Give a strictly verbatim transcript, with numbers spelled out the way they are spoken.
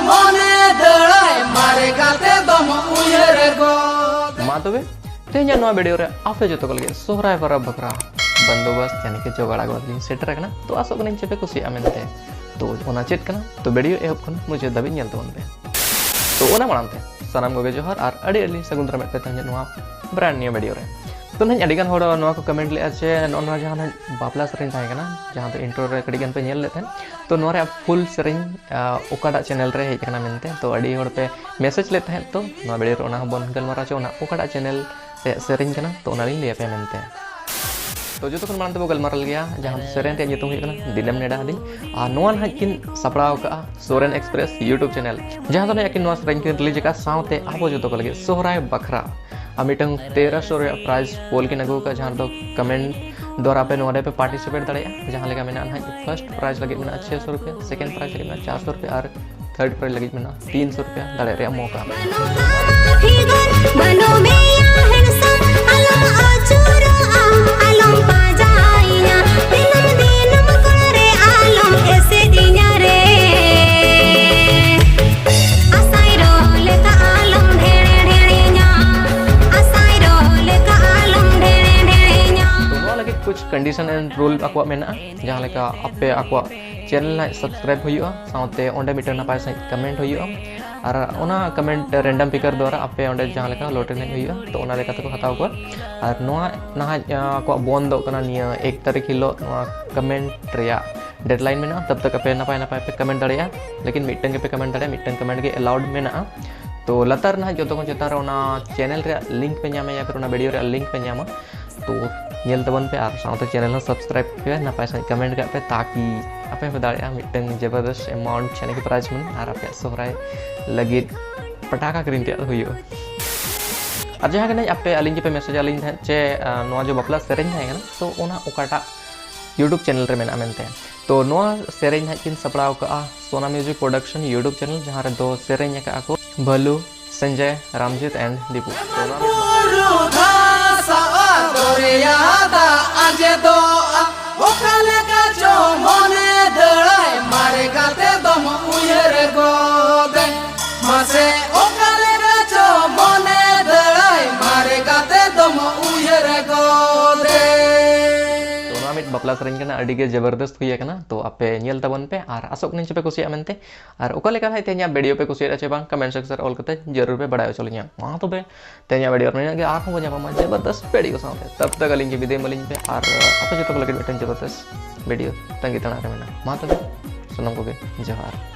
ᱢᱚᱱᱮ ᱫᱟᱹᱲᱟᱭ ᱢᱟᱨᱮ ᱜᱟᱛᱮ ᱫᱚᱢ ᱩᱭᱦᱟᱹᱨ ᱜᱚᱫ᱾ ᱢᱟ ᱛᱚᱵᱮ, ᱛᱮᱦᱮᱧᱟᱜ ᱱᱚᱣᱟ ᱵᱷᱤᱰᱤᱭᱳ ᱨᱮ ᱟᱯᱮ ᱡᱚᱛᱚ ᱠᱚ ᱞᱟᱹᱜᱤᱫ ᱥᱚᱦᱨᱟᱭ ᱯᱚᱨᱚᱵᱽ ᱵᱟᱠᱷᱨᱟ ᱵᱚᱱᱫᱳᱵᱚᱥᱛ, ᱭᱟᱱᱤ ᱠᱤ ᱡᱚᱜᱟᱲ ᱟᱹᱜᱩ ᱞᱤᱧ ᱥᱮᱴᱮᱨ ᱟᱠᱟᱱᱟ᱾ ᱛᱚ ᱟᱥᱚᱜ ᱠᱟᱹᱱᱟᱹᱧ ᱪᱮ ᱯᱮ ᱠᱩᱥᱤᱭᱟᱜᱼᱟ ᱢᱮᱱᱛᱮ᱾ ᱛᱚ ᱚᱱᱟ ᱪᱮᱫ ᱠᱟᱱᱟ? ᱛᱚ ᱵᱷᱤᱰᱤᱭᱳ ᱮᱦᱚᱵ ᱠᱷᱚᱱ ᱢᱩᱪᱟᱹᱫ ᱫᱷᱟᱹᱵᱤᱡ ᱧᱮᱞ ᱛᱟᱵᱚᱱ ᱯᱮ᱾ ᱛᱚ ᱚᱱᱟ ᱢᱟᱲᱟᱝ ᱛᱮ ᱥᱟᱱᱟᱢ ᱠᱚᱜᱮ ᱡᱚᱦᱟᱨ ᱟᱨ ᱟᱹᱰᱤ ᱟᱹᱰᱤ ᱥᱟᱹᱜᱩᱱ ᱫᱟᱨᱟᱢᱮᱫ ᱯᱮ ᱛᱮᱦᱮᱧ ᱱᱚᱣᱟ brand new ᱵᱷᱤᱰᱤᱭᱳ ᱨᱮ᱾ ᱛᱚ ᱱᱟᱦᱟᱜ ᱟᱹᱰᱤ ᱜᱟᱱ ᱦᱚᱲ ᱱᱚᱣᱟ ᱠᱚ ᱠᱚᱢᱮᱱᱴ ᱞᱮᱫᱼᱟ ᱡᱮ ᱱᱚᱜᱼᱚ ᱱᱚᱣᱟ ᱡᱟᱦᱟᱸ ᱱᱟᱦᱟᱜ ᱵᱟᱯᱞᱟ ᱥᱮᱨᱮᱧ ᱛᱟᱦᱮᱸ ᱠᱟᱱᱟ, ᱡᱟᱦᱟᱸ ᱫᱚ ᱤᱱᱴᱨᱳ ᱨᱮ ᱠᱟᱹᱴᱤᱡ ᱜᱟᱱ ᱯᱮ ᱧᱮᱞ ᱞᱮᱫ ᱛᱟᱦᱮᱸᱫ, ᱛᱚ ᱱᱚᱣᱟ ᱨᱮᱭᱟᱜ ᱯᱷᱩᱞ ᱥᱮᱨᱮᱧ ᱟᱸ, ᱚᱠᱟᱴᱟᱜ ᱪᱮᱱᱮᱞ ᱨᱮ ᱦᱮᱡ ᱟᱠᱟᱱᱟ ᱢᱮᱱᱛᱮ, ᱛᱚ ᱟᱹᱰᱤ ᱦᱚᱲ ᱯᱮ ᱢᱮᱥᱮᱡᱽ ᱞᱮᱫ ᱛᱟᱦᱮᱸᱫ, ᱛᱚ ᱱᱚᱣᱟ ᱵᱷᱤᱰᱤᱭᱳ ᱨᱮ ᱚᱱᱟ ᱦᱚᱸᱵᱚᱱ ᱜᱟᱞᱢᱟᱨᱟᱣ ᱦᱚᱪᱚ, ᱚᱱᱟ ᱚᱠᱟᱴᱟᱜ ᱪᱮᱱᱮᱞ ᱨᱮᱭᱟᱜ ᱥᱮᱨᱮᱧ ᱠᱟᱱᱟ, ᱛᱚ ᱚᱱᱟᱞᱤᱧ ᱞᱟᱹᱭ ᱟᱯᱮᱭᱟ ᱢᱮᱱᱛᱮ᱾ ᱛᱚ ᱡᱚᱛᱚ ᱠᱷᱚᱱ ᱢᱟᱲᱟᱝ ᱛᱮᱵᱚ ᱜᱟᱞᱢᱟᱨᱟᱣ ᱞᱮᱜᱮᱭᱟ ᱡᱟᱦᱟᱸ ᱥᱮᱨᱮᱧ ᱨᱮᱭᱟᱜ ᱧᱩᱛᱩᱢ ᱦᱩᱭᱩᱜ ᱠᱟᱱᱟ ᱫᱤᱱᱮᱢ ᱱᱮᱰᱟ ᱟᱹᱫᱤᱧ, ᱟᱨ ᱱᱚᱣᱟ ᱱᱟᱦᱟᱜ ᱠᱤᱱ ᱥᱟᱯᱲᱟᱣ ᱠᱟᱜᱼᱟ ᱥᱳᱨᱮᱱ ᱮᱠᱥᱯᱨᱮᱥ YouTube ᱪᱮᱱᱮᱞ, ᱡᱟᱦᱟᱸ ᱫᱚ ᱱᱟᱦᱟᱜ ᱠᱤᱱ ᱱᱚᱣᱟ ᱥᱮᱨᱮᱧ ᱠᱤᱱ ᱨᱤᱞᱤᱡᱽ ᱟᱠᱟᱫᱼᱟ ᱥᱟᱶᱛᱮ ᱟᱵᱚ ᱡᱚᱛᱚ ᱠᱚ ᱞᱟᱹᱜᱤᱫ ᱥᱚᱦᱨᱟᱭ ᱵᱟᱠᱷᱨᱟ ᱟᱨ ᱢᱤᱫᱴᱟᱝ ᱛᱮᱨᱚᱥᱚ ᱨᱮᱭᱟᱜ ᱯᱨᱟᱭᱤᱡᱽ ᱯᱳᱞ ᱠᱤᱱ ᱟᱹᱜᱩ ᱟᱠᱟᱫᱼᱟ, ᱡᱟᱦᱟᱸ ᱨᱮᱫᱚ ᱠᱚᱢᱮᱱᱴ ᱫᱣᱟᱨᱟ ᱟᱯᱮ ᱱᱚᱰᱮ ᱯᱮ ᱯᱟᱨᱴᱤᱥᱤᱯᱮᱴ ᱫᱟᱲᱮᱭᱟᱜᱼᱟ᱾ ᱡᱟᱦᱟᱸ ᱞᱮᱠᱟ ᱢᱮᱱᱟᱜᱼᱟ ᱱᱟᱦᱟᱜ, ᱯᱷᱟᱨᱥᱴ ᱯᱨᱟᱭᱤᱡᱽ ᱞᱟᱹᱜᱤᱫ ᱢᱮᱱᱟᱜᱼᱟ ᱪᱷᱮ ᱥᱚ ᱨᱩᱯᱤᱭᱟ, ᱥᱮᱠᱮᱱᱰ ᱯᱨᱟᱭᱤᱡᱽ ᱞᱟᱹᱜᱤᱫ ᱢᱮᱱᱟᱜᱼᱟ ᱪᱟᱨᱥᱚ ᱨᱩᱯᱤᱭᱟ ᱟᱨ ᱛᱷᱟᱨᱰ ᱯᱨᱟᱭᱤᱡᱽ ᱞᱟᱹᱜᱤᱫ ᱢᱮᱱᱟᱜᱼᱟ ᱛᱤᱱ ᱥᱚ ᱨᱩᱯᱤᱭᱟ ᱫᱟᱲᱮᱭᱟᱜ ᱨᱮᱭᱟᱜ ᱢᱚᱠᱟ᱾ ᱵᱟᱹᱱᱩᱜ ᱢᱮᱭᱟ ᱦᱮᱱᱥᱚᱢ, ᱟᱞᱚᱢ ᱟᱹᱪᱩᱨᱚᱜᱼᱟ, ᱟᱞᱚᱢ ᱯᱟᱸᱡᱟᱭᱤᱧᱟ᱾ ᱫᱤᱱᱟᱹᱢ ᱫᱤᱱᱟᱹᱢ ᱠᱚᱨᱮ ᱟᱞᱚᱢ ᱮᱥᱮᱫᱤᱧᱟ ᱨᱮ᱾ ᱟᱥᱟᱭ ᱨᱚ ᱞᱮᱠᱟ ᱟᱞᱚᱢ ᱰᱷᱮᱲᱮ ᱰᱷᱮᱲᱮᱧᱟ᱾ ᱟᱥᱟᱭ ᱨᱚ ᱞᱮᱠᱟ ᱟᱞᱚᱢ ᱰᱷᱮᱲᱮ ᱰᱷᱮᱲᱮᱧᱟ᱾ ᱛᱚ ᱱᱚᱣᱟ ᱞᱟᱹᱜᱤᱫ ᱠᱩᱪ ᱠᱚᱱᱰᱤᱥᱚᱱ ᱮᱱᱰ ᱨᱩᱞ ᱟᱠᱚᱣᱟᱜ ᱢᱮᱱᱟᱜᱼᱟ, ᱡᱟᱦᱟᱸ ᱞᱮᱠᱟ ᱟᱯᱮ ᱟᱠᱚᱣᱟᱜ ᱪᱮᱱᱮᱞ ᱱᱟᱦᱟᱜ ᱥᱟᱵᱥᱠᱨᱟᱭᱤᱵ ᱦᱩᱭᱩᱜᱼᱟ, ᱥᱟᱶᱛᱮ ᱚᱸᱰᱮ ᱢᱤᱫᱴᱟᱝ ᱱᱟᱯᱟᱭ ᱥᱟᱺᱦᱤᱡ ᱠᱚᱢᱮᱱᱴ ᱦᱩᱭᱩᱜᱼᱟ᱾ ᱟᱨ ᱚᱱᱟ ᱠᱚᱢᱮᱱᱴ ᱨᱮᱱᱰᱚᱢ ᱯᱤᱠᱟᱨ ᱫᱣᱟᱨᱟ ᱟᱯᱮ ᱚᱸᱰᱮ ᱡᱟᱦᱟᱸ ᱞᱮᱠᱟ ᱞᱚᱴᱟᱨᱤ ᱱᱟᱦᱟᱜ ᱦᱩᱭᱩᱜᱼᱟ, ᱛᱚ ᱚᱱᱟ ᱞᱮᱠᱟ ᱛᱮᱠᱚ ᱦᱟᱛᱟᱣ ᱠᱚᱣᱟ᱾ ᱟᱨ ᱱᱚᱣᱟ ᱱᱟᱦᱟᱜ, ᱟᱸ, ᱟᱠᱚᱣᱟᱜ ᱵᱚᱱᱫᱚᱜ ᱠᱟᱱᱟ ᱱᱤᱭᱟᱹ ᱮᱠ ᱛᱟᱹᱨᱤᱠᱷ ᱦᱤᱞᱳᱜ ᱱᱚᱣᱟ ᱠᱚᱢᱮᱱᱴ ᱨᱮᱭᱟᱜ ᱰᱮᱰᱞᱟᱭᱤᱱ ᱢᱮᱱᱟᱜᱼᱟ᱾ ᱛᱟᱵ ᱛᱟᱠ ᱟᱯᱮ ᱱᱟᱯᱟᱭ ᱱᱟᱯᱟᱭ ᱯᱮ ᱠᱚᱢᱮᱱᱴ ᱫᱟᱲᱮᱭᱟᱜᱼᱟ, ᱞᱮᱠᱤᱱ ᱢᱤᱫᱴᱟᱝ ᱜᱮᱯᱮ ᱠᱚᱢᱮᱱᱴ ᱫᱟᱲᱮᱭᱟᱜᱼᱟ, ᱢᱤᱫᱴᱟᱝ ᱠᱚᱢᱮᱱᱴ ᱜᱮ ᱮᱞᱟᱣᱩᱰ ᱢᱮᱱᱟᱜᱼᱟ᱾ ᱛᱚ ᱞᱟᱛᱟᱨ ᱱᱟᱦᱟᱜ ᱡᱚᱛᱚ ᱠᱷᱚᱱ ᱪᱮᱛᱟᱱ ᱨᱮ ᱚᱱᱟ ᱪᱮᱱᱮᱞ ᱨᱮᱭᱟᱜ ᱞᱤᱝᱠ ᱯᱮ ᱧᱟᱢᱟ, ᱭᱟ ᱯᱷᱤᱨ ᱚᱱᱟ ᱵᱷᱤᱰᱤᱭᱳ ᱨᱮᱭᱟᱜ ᱞᱤᱝᱠ ᱯᱮ ᱧᱟᱢᱟ᱾ ᱛᱚ ᱧᱮᱞ ᱛᱟᱵᱚᱱ ᱯᱮ ᱟᱨ ᱥᱟᱶᱛᱮ ᱪᱮᱱᱮᱞ ᱦᱚᱸ ᱥᱟᱵᱥᱠᱨᱟᱭᱤᱵ ᱯᱮ, ᱱᱟᱯᱟᱭ ᱥᱟᱺᱦᱤᱡ ᱠᱚᱢᱮᱱᱴ ᱠᱟᱜ ᱯᱮ, ᱛᱟᱠᱤ ᱟᱯᱮ ᱦᱚᱸᱯᱮ ᱫᱟᱲᱮᱭᱟᱜᱼᱟ ᱢᱤᱫᱴᱟᱝ ᱡᱚᱵᱚᱨᱫᱚᱥ ᱮᱢᱟᱣᱩᱱᱴ ᱪᱮᱱᱮᱞ ᱠᱚ ᱯᱨᱟᱭᱤᱡᱽ ᱢᱟᱱᱤ ᱟᱨ ᱟᱯᱮᱭᱟᱜ ᱥᱚᱦᱨᱟᱭ ᱞᱟᱹᱜᱤᱫ ᱯᱟᱴᱟᱠᱟ ᱠᱤᱨᱤᱧ ᱨᱮᱭᱟᱜ ᱦᱩᱭᱩᱜᱼᱟ᱾ ᱟᱨ ᱡᱟᱦᱟᱸ ᱠᱟᱱᱟᱧ ᱟᱯᱮ ᱟᱹᱞᱤᱧ ᱜᱮᱯᱮ ᱢᱮᱥᱮᱡᱽ ᱟᱹᱞᱤᱧ ᱛᱟᱦᱮᱸᱫ ᱡᱮ, ᱟᱸ, ᱱᱚᱣᱟ ᱡᱮ ᱵᱟᱯᱞᱟ ᱥᱮᱨᱮᱧ ᱛᱟᱦᱮᱸ ᱠᱟᱱᱟ, ᱛᱚ ᱚᱱᱟ ᱚᱠᱟᱴᱟᱜ YouTube ᱪᱮᱱᱮᱞ ᱨᱮ ᱢᱮᱱᱟᱜᱼᱟ ᱢᱮᱱᱛᱮ᱾ ᱛᱚ ᱱᱚᱣᱟ ᱥᱮᱨᱮᱧ ᱱᱟᱦᱟᱜ ᱠᱤᱱ ᱥᱟᱯᱲᱟᱣ ᱠᱟᱜᱼᱟ ᱥᱳᱱᱟ ᱢᱤᱣᱡᱤᱠ ᱯᱨᱚᱰᱟᱠᱥᱚᱱ YouTube ᱪᱮᱱᱮᱞ, ᱡᱟᱦᱟᱸ ᱨᱮᱫᱚ ᱥᱮᱨᱮᱧ ᱟᱠᱟᱫᱼᱟ ᱠᱚ ᱵᱷᱟᱹᱞᱩ, ᱥᱚᱧᱡᱚᱭ, ᱨᱟᱢᱡᱤᱛ and ᱫᱤᱯᱩ᱾ ᱛᱚ ᱱᱚᱣᱟ ᱵᱩᱨᱩ ᱫᱷᱟᱥᱟᱜᱼᱟ, ᱫᱚᱨᱭᱟ ᱫᱟᱜ ᱟᱸᱡᱮᱫᱚᱜᱼᱟ, ᱚᱠᱟ ᱞᱮᱠᱟ ᱪᱚ ᱢᱚᱱᱮ ᱫᱟᱹᱲᱟᱭ, ᱢᱟᱨᱮ ᱜᱟᱛᱮ ᱫᱚᱢ ᱩᱭᱦᱟᱹᱨ ᱜᱚᱫ᱾ ᱵᱟᱯᱞᱟ ᱥᱮᱨᱮᱧ ᱠᱟᱱᱟ, ᱟᱹᱰᱤ ᱜᱮ ᱡᱚᱵᱚᱨᱫᱚᱥᱛ ᱦᱩᱭ ᱟᱠᱟᱱᱟ᱾ ᱛᱚ ᱟᱯᱮ ᱧᱮᱞ ᱛᱟᱵᱚᱱ ᱯᱮ ᱟᱨ ᱟᱥᱚᱜ ᱠᱟᱹᱱᱟᱹᱧ ᱪᱮ ᱯᱮ ᱠᱩᱥᱤᱭᱟᱜᱼᱟ ᱢᱮᱱᱛᱮ᱾ ᱟᱨ ᱚᱠᱟ ᱞᱮᱠᱟ ᱦᱟᱸᱜ ᱛᱮᱦᱮᱧᱟᱜ ᱵᱷᱤᱰᱤᱭᱳ ᱯᱮ ᱠᱩᱥᱤᱭᱟᱫᱟ ᱪᱮ ᱵᱟᱝ, ᱠᱚᱢᱮᱱᱴ ᱥᱮᱠᱥᱚᱱ ᱨᱮ ᱚᱞ ᱠᱟᱛᱮ ᱡᱟᱹᱨᱩᱲ ᱯᱮ ᱵᱟᱲᱟᱭ ᱦᱚᱪᱚ ᱞᱤᱧᱟ᱾ ᱢᱟ ᱛᱚᱵᱮ ᱛᱮᱦᱮᱧᱟᱜ ᱵᱷᱤᱰᱤᱭᱳ ᱨᱮ ᱱᱤᱱᱟᱹᱜ ᱜᱮ, ᱟᱨᱦᱚᱸ ᱵᱚᱱ ᱧᱟᱯᱟᱢᱟ ᱡᱚᱵᱚᱨᱫᱚᱥᱛ ᱵᱷᱤᱰᱤᱭᱳ ᱥᱟᱶᱛᱮ᱾ ᱛᱟᱵ ᱛᱟᱠ ᱟᱹᱞᱤᱧ ᱜᱮ ᱵᱤᱫᱟᱹᱭ ᱢᱟᱹᱞᱤᱧ ᱯᱮ ᱟᱨ ᱟᱯᱮ ᱡᱚᱛᱚ ᱠᱚ ᱞᱟᱹᱜᱤᱫ ᱢᱤᱫᱴᱮᱱ ᱡᱚᱵᱚᱨᱫᱚᱥᱛ ᱵᱷᱤᱰᱤᱭᱳ ᱛᱟᱺᱜᱤ ᱛᱟᱲᱟᱜ ᱨᱮ ᱢᱮᱱᱟᱜᱼᱟ᱾ ᱢᱟ ᱛᱚᱵᱮ ᱥᱟᱱᱟᱢ ᱠᱚᱜᱮ ᱡᱚᱦᱟᱨ᱾